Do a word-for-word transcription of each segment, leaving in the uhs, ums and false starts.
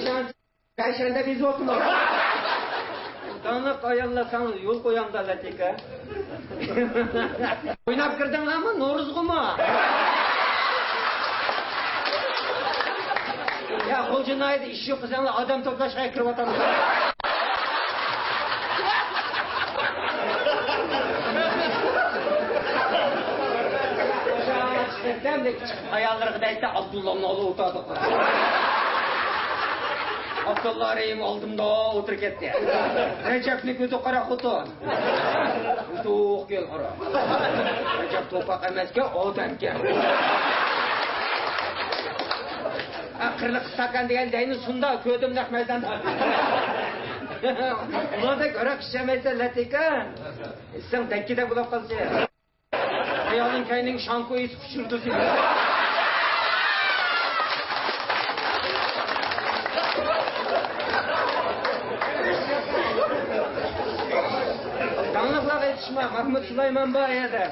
پەيشەنبە بىز ئوقۇماق. داڭلىق ئاياللار ساڭا يول قويامدا لەتىكە. ئويناپ كىردىڭلارمۇ نورۇزغىمۇ؟ يا، غۇلجا ناھىيەدە ئىش يوق قىلساڭلار ئادەم توپلاشقا كىرىۋاتامسىلەر. ئاياللىرىغا دەيتتى، ئابدۇللانى ئالىۋاتاتتۇق. ئابدۇللا رەھىم ئالدىمدا ئولتۇرۇپ كەتتى. رەجەپنى كۆردى، قارا خوتۇن. ئۇتۇق گەل قارا. رەجەپ توپاق ئەمەسكەن، ئادەمكەن. ئا، قىرلىق ساكان دېگەن دەينى سۇندا كۆردۈم نەق مەيداندا. ئۇلاردەك ھاراق ئىچەلمەيسەن لەتىكە. ئىچسەڭ دەككىدەك بولاپ قالىسەن. ئايالىڭ كەينىڭ شامپۇ ئېسىپ ئۇچۇرىدۇ سېنى. داڭلىقلارغا يېتىشما، مەھمۇد سۇلايمان بار يەردە.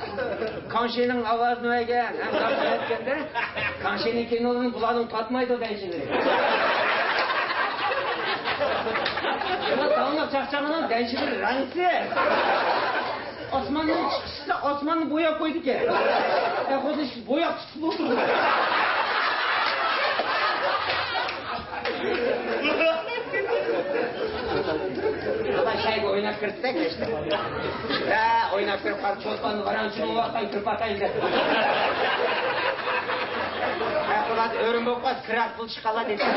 كانشىنىڭ ئاۋازىنى بەرگەن، ھەم ئەتكەندە كانشىنىڭ كىنولىرىنى بۇلارنىڭ تارتمايدۇ دەيشىلىرى. داڭلىق چاقچاقنىڭ دەيشىلىرى رەڭسىز. ئاسماننىڭ چىقىشىدا ئاسماننى بوياپ قويدىكەن. يا خۇددى شۇ بوياق تۇتۇپ ئولتۇرغان. ئاپا شەيگە ئويناپ كىرسەك ئىشتە. ھە، ئويناپ كىرىپ قال، چولپاننى باراڭ، شۇنىڭ ۋاقتىدا كىرىپ ئاتايلى دەپ. ھە، قۇلات ئۆرۈم بولۇپ قالسا، كىراس پۇل چىقالا دېسە.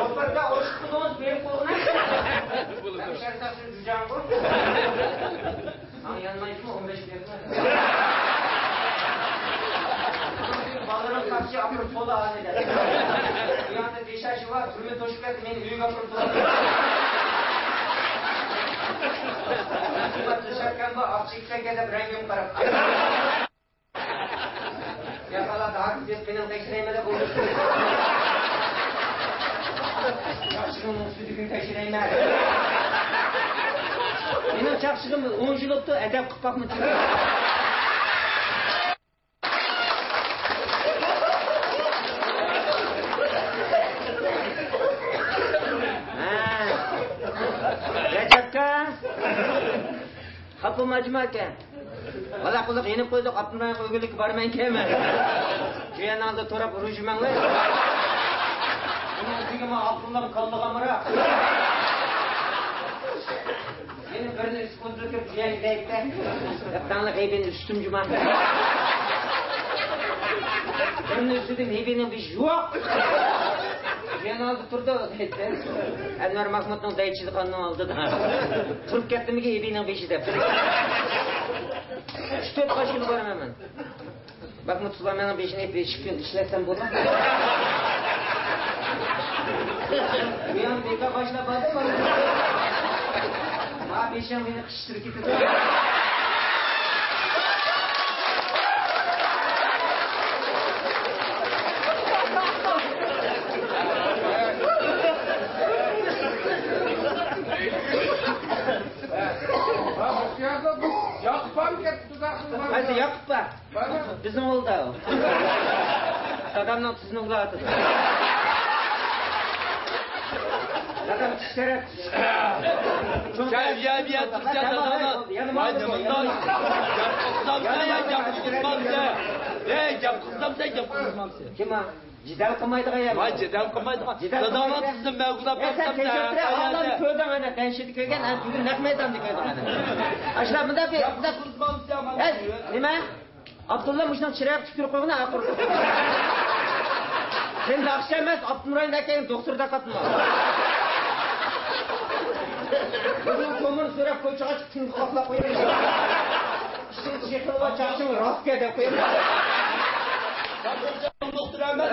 ئوپېردا ئوشۇق قىلدىڭىز، بېرىپ بولغىنا. ھەمشەرساسىز جۇجاڭغۇ. ئاڭ يانمايدىمۇ، ئون بەش مىنۇت. بالىلىرىم تاكسى ئاپىرىپ تولا ھالى دەپ. بۇ ياندا دېشاشى بار، تۈرمە توشۇپ كەتتى، مېنى ئۆيگە ئاپىرىپ تولا. تۆشەككەن بار، ئاق چېكىسەككە دەپ رەڭگىمگە قاراپ. يا بالا، داغ دېسىپ، مېنىڭ تەكشۈرەيمەن دەپ بولدى. چاقچىقىمنىڭ سۈيدۈكىنى تەكشۈرەيمەن. مېنىڭ چاقچىقىم ئون يىل بوپتۇ، ئەدەپ قىلىپ باقمىدىم. ھە. رەجەپكە. خاپا بولما، جۇما ئاكا. ۋالا قۇلۇق يېنىپ قويدۇق، ئاپتونوم رايونغا ئۆگۈنلۈككە بارىمەن كەلمەن. جۇيەن ئالدى تۇرۇپ رۇژ مەڭلەي. ئۇنىڭ ئۈستىگە ما ئاپتونوم كاللىغا ئامراق. يەنە بىرنى ئۈستى كونترول كىرىپ جۇيەنگە دەيتتە. دەپتاڭلىق ھەيبىنى ئۈستۈم جۇما. بىرنى ئۈستىدىم، ھەيبىنىڭ بېشى يوق. جۇيەن ئالدى تۇردى دەيتتە. ئەنۋەر ماھمۇتنىڭ دەيچىلىقىنىڭ ئالدىدا. تۇرۇپ كەتتىمىكىن ھەيبىنىڭ بېشى دەپ. ئۈچ تۆت قاچ كۈن بارىمەن مەن. ماھمۇت سۇلايماننىڭ بېشىنى ئېلىپ ئىككى كۈن ئىشلەتسەم بولىدۇ. بۇ يەنە بىكار باشلاپ باردى. ھا، بېشىڭ مېنى قىچىشتۇرۇپ كېتىدۇ. ياقۇپ بارمۇ كەتتى؟ قايسى ياقۇپ بار؟ بىزنىڭ ئوغۇلدا ئۇ. دادامنىڭ تىزىنى ئۇلاۋاتىدۇ. دادام چىش تەرەپ. سەن يەر بىر يەر تۇرسا دادامنى. يەنە ماڭدى. گەپ قىلسام سەن، گەپ قىلمامسەن. ھەي، گەپ قىلسام سەن، گەپ قىلمامسەن. كىم ئۇ؟ جېدەل قىلمايدىغان يەر. ۋاي، جېدەل قىلمايدىغان. جېدەل دادامنىڭ قىلمايدىغان. تىزىنى مەگۈلەپ بەرسەم سەن. ئاللانى كۆردۈڭ ئەنە، دەنشىدە كۆرگەن، ئەنە بۈگۈن نەق مەيداندا كۆردۈڭ ئەنە. ئاشۇنداق مۇنداق بىر، مۇنداق. ھەي، نېمە؟ ئابدۇللا مۇشۇنىڭ چىرايىغا تۈكۈرۈپ قويغىنا ئاخىرى. سەن ناخشا ئەمەس، ئاپتونوم رايوندا ئەكەلگەن دوختۇردا قاتنىما. بىزنىڭ تومۇرنى سۆرەپ كوچىغا چىقىپ تىنىقىنى قاقلاپ قويىمىز. ئىشىڭ چېقىلغان چاقچىڭ راست كەل دەپ قويىمىز. دوختۇر ئەمەس،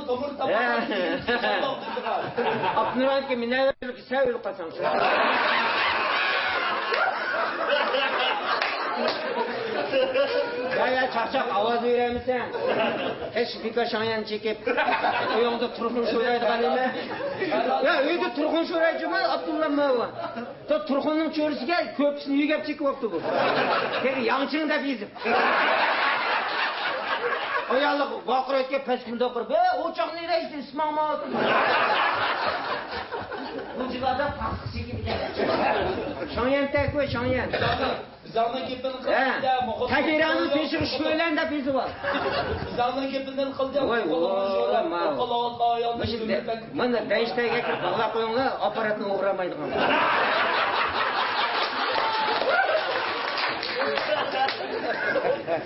تومۇر تاپقان. ئاپتونوم رايوندىكى مىنەۋەرلىك سەۋىل قاچان. يا، يا، چاقچاق، ئاۋاز بېرەمسەن؟ ھېچ بىكار شاڭيەن چېكىپ، ئۆيۈڭدە تۇرخۇن شورايدىغان نېمە؟ يا، ئۆيدە تۇرخۇن شوراي جۇما، ئابدۇللا ماۋۇ. تۇرخۇننىڭ چۆرىسىگە كۆپىسىنى يۆگەپ چېكىۋاپتۇ بۇ. تېخى ياڭچىڭ دەپ يېزىپ. ئاياللىق ۋارقىرايدىكەن، پەسكىنى دوقۇرۇپ، ئە، ئوچاقنى ئىسماڭما. بۇ جىلادا پاسلىق چېكىپ كەلگەن. شاڭيەن تەكۇ، شاڭيەن. بىزاڭنىڭ گېپىنى قىلدى، مۇخۇل. تەگىرەڭنىڭ بېشىغا شۆلەن دەپ يېزىۋال. بىزاڭنىڭ گېپىنى قىلدى، ۋاي، مۇخۇل، ۋاي، مۇخۇل، ماۋۇ. مۇخۇل، ئاۋۇ، ئاۋۇ، مۇشۇ دە-، مانا دەشتەگە كىرىپ باغلاپ قويۇڭلار، ئاپپاراتنى ئوغرىلىمايدىغان.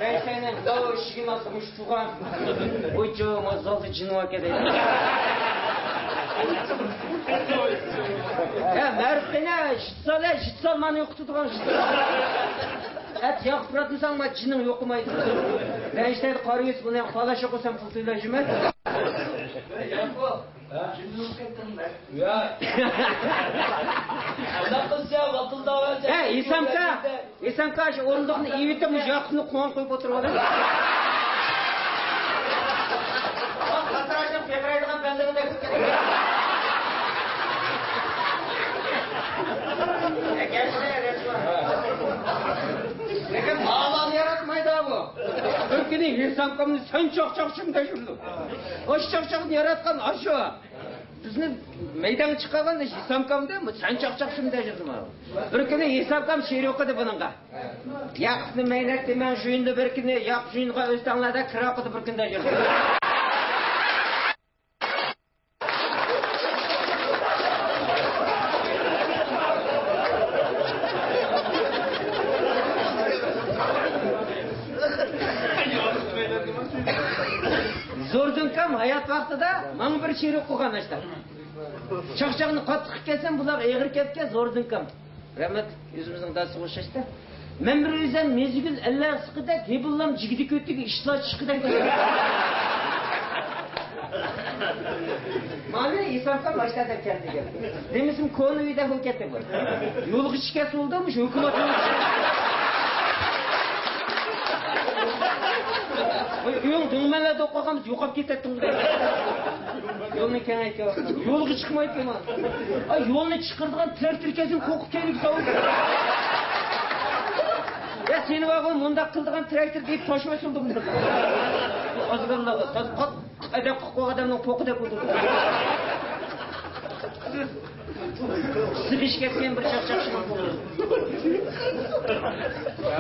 دەشتەنىڭ داۋ ئىشىكىنى ئاچسا، مۇشۇ تۇغان. ۋۇجۇ، مانا زالدا جىن باركەن دەيدۇ. يا، مەرۇپ قېنى، شىتسال، شىتسال مانا يوقىتىدىغان شىتسال. ئەت ياقۇپ بۇراتمىساڭ، ما جىنىڭ يوقىمايدۇ. دەشتەدە قارا يۈز، بۇنى پالاش يوق، سەن پۇل تۆلەيجىمەن. يا. ئۇنداق قىلسا، ۋاقىلداۋەر. ھە، ھېسامكا. ھېسامكا، شۇ ئورۇندۇقنى ئېۋىتىپ، مۇشۇ ياقۇپنى قوڭغا قويۇپ ئولتۇرۇۋالىڭ. قاتراشنىڭ پىقىرايدىغان بەندىنىدەك. لېكىن مالانى ياراتمايدۇ بۇ. بىر كۈنى ھېسامكامنى سەن چاقچاقچىمۇ دەپ يۈردى. ئاشۇ چاقچاقنى ياراتقان ئاشۇ. بىزنى مەيدانغا چىقارغان ھېسامكامدى، سەن چاقچاقچىمۇ دەپ يۈردى مانا. بىر كۈنى ھېسامكام شېئىر ئوقۇدى بۇنىڭغا. ياقۇپنى مەينەت دېمەڭ، ژۇيۇندا بىر كۈنى، ياقۇپ ژۇيۇنغا ئۆستەڭلەردە كىرا قىلدى بىر كۈندە يۈردى. زوردۇنكام ھايات ۋاقتىدا ماڭا بىر شېئىر ئوقۇغان ئاشتا. چاقچاقنى قاتتىق كەلسەم، بۇلارغا ئېغىر كەپكەن زوردۇنكام. رەھمەتلىك، ئۆزىمىزنىڭ دادىسىغا ئوخشاشتا. مەن بىر ئۆزۈم مېزىگۈل ئەللەر سىقىدەك، ھېبىللام جىگدە كۆتىگە ئىشلار چىقىدەك. مانا ئىسامكا باشتا دەپ كەلدى گەپ. دېمىسىم كونا ئۆيدە بولۇپ كەتتى بۇ. يولغا چىقىپ كەتسە بولدى، مۇشۇ ھۆكۈمەت يولغا چىقىپ. ئۆيۈڭ دۈڭمەنلەردە ئوقۇغان يوقاپ كېتەتتىڭ. يولنى كېڭەيتكەن. يولغا چىقمايتتىما؟ ئاي، يولنى چىقىرىدىغان تىراكتور كەلسۇن، قوقۇپ كەينىگە ساۋۇت. يا، سېنى بارغۇ مۇنداق قىلىدىغان تىراكتور دەپ تاشلىۋەتسۇن بۇنى. ئازغانلارغا تاز قات ئەدەپ قىلىپ قويغان ئادەمنىڭ پوقىدەك بولدى. سىغىش كەتكەن بىر چاقچاق شۇنىڭ.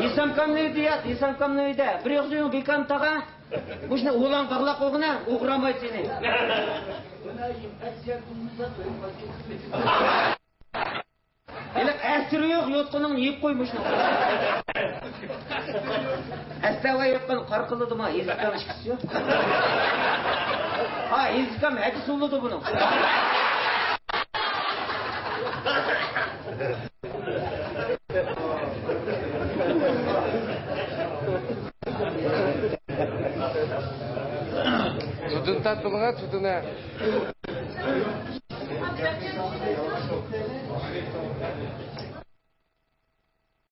ھېسامكامنىڭ ئۆيىدە يات، ھېسامكامنىڭ ئۆيىدە. بىر يوقسۇ بىكام تاغا. مۇشۇنى ئوغلان باغلاپ قويغىنا، ئوغرىمايدۇ سېنى. ھېلىقى ئەسىرى يوق يوتقىنىڭنى يەپ قوي مۇشۇنى. ئەسلى ئەۋۋەل يوتقان قارا قىلىدىما، ھېزىقام ئىككىسى يوق. ھا، ھېزىقام ھەدە سولىدى بۇنىڭ. تۈتۈن تارتىلغان، تۈتۈنە.